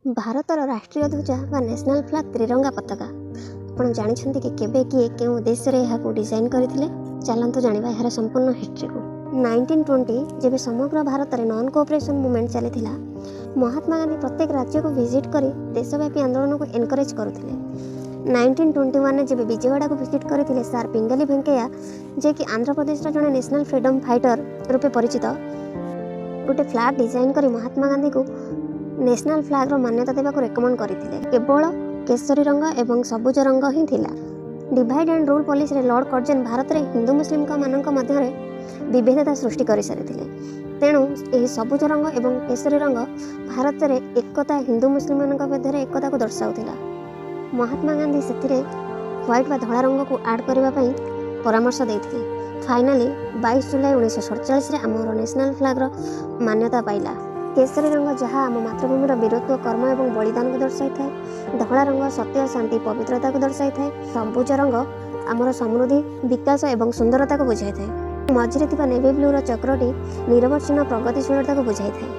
ଭାରତର ରାଷ୍ଟ୍ରୀୟ ଧ୍ୱଜା ବା ନ୍ୟାସନାଲ୍ ଫ୍ଲାଗ୍ ତ୍ରିରଙ୍ଗା ପତାକା, ଆପଣ ଜାଣିଛନ୍ତି କି କେବେ, କିଏ, କେଉଁ ଉଦ୍ଦେଶ୍ୟରେ ଏହାକୁ ଡିଜାଇନ୍ କରିଥିଲେ? ଚାଲନ୍ତୁ ଜାଣିବା ଏହାର ସମ୍ପୂର୍ଣ୍ଣ ହିଷ୍ଟ୍ରିକୁ। 1920, ଯେବେ ସମଗ୍ର ଭାରତରେ ନନ୍ କୋଅପରେସନ୍ ମୁଭମେଣ୍ଟ ଚାଲିଥିଲା, ମହାତ୍ମା ଗାନ୍ଧୀ ପ୍ରତ୍ୟେକ ରାଜ୍ୟକୁ ଭିଜିଟ୍ କରି ଦେଶବ୍ୟାପୀ ଆନ୍ଦୋଳନକୁ ଏନକରେଜ୍ କରୁଥିଲେ। 1921ରେ ଯେବେ ବିଜୟୱାଡ଼ାକୁ ଭିଜିଟ୍ କରିଥିଲେ, ସାର୍ ପିଙ୍ଗାଲି ଭେଙ୍କୟା, ଯିଏକି ଆନ୍ଧ୍ରପ୍ରଦେଶର ଜଣେ ନ୍ୟାସନାଲ୍ ଫ୍ରିଡ଼ମ୍ ଫାଇଟର ରୂପେ ପରିଚିତ, ଗୋଟେ ଫ୍ଲାଗ୍ ଡିଜାଇନ୍ କରି ମହାତ୍ମା ଗାନ୍ଧୀକୁ ନ୍ୟାସନାଲ୍ ଫ୍ଲାଗ୍ର ମାନ୍ୟତା ଦେବାକୁ ରେକମେଣ୍ଡ କରିଥିଲେ। କେବଳ କେଶରୀ ରଙ୍ଗ ଏବଂ ସବୁଜ ରଙ୍ଗ ହିଁ ଥିଲା। ଡିଭାଇଡ୍ ଆଣ୍ଡ ରୁଲ୍ ପଲିସିରେ ଲର୍ଡ଼ କର୍ଜନ ଭାରତରେ ହିନ୍ଦୁ ମୁସଲିମଙ୍କ ମାନଙ୍କ ମଧ୍ୟରେ ବିଭେଦତା ସୃଷ୍ଟି କରିସାରିଥିଲେ। ତେଣୁ ଏହି ସବୁଜ ରଙ୍ଗ ଏବଂ କେଶରୀ ରଙ୍ଗ ଭାରତରେ ଏକତା, ହିନ୍ଦୁ ମୁସଲିମମାନଙ୍କ ମଧ୍ୟରେ ଏକତାକୁ ଦର୍ଶାଉଥିଲା। ମହାତ୍ମା ଗାନ୍ଧୀ ସେଥିରେ ହ୍ୱାଇଟ୍ ବା ଧଳା ରଙ୍ଗକୁ ଆଡ଼୍ କରିବା ପାଇଁ ପରାମର୍ଶ ଦେଇଥିଲେ। ଫାଇନାଲି 22 ଜୁଲାଇ 1947ରେ ଆମର ନ୍ୟାସନାଲ୍ ଫ୍ଲାଗ୍ର ମାନ୍ୟତା ପାଇଲା। କେଶରୀ ରଙ୍ଗ ଯାହା ଆମ ମାତୃଭୂମିର ବୀରତ୍ୱ, କର୍ମ ଏବଂ ବଳିଦାନକୁ ଦର୍ଶାଇଥାଏ। ଧଳା ରଙ୍ଗ ସତ୍ୟ, ଶାନ୍ତି, ପବିତ୍ରତାକୁ ଦର୍ଶାଇଥାଏ। ସବୁଜ ରଙ୍ଗ ଆମର ସମୃଦ୍ଧି, ବିକାଶ ଏବଂ ସୁନ୍ଦରତାକୁ ବୁଝାଇଥାଏ। ମଝିରେ ଥିବା ନେଭି ବ୍ଲୁର ଚକ୍ରଟି ନିରବଚ୍ଛିନ୍ନ ପ୍ରଗତିଶୀଳତାକୁ ବୁଝାଇଥାଏ।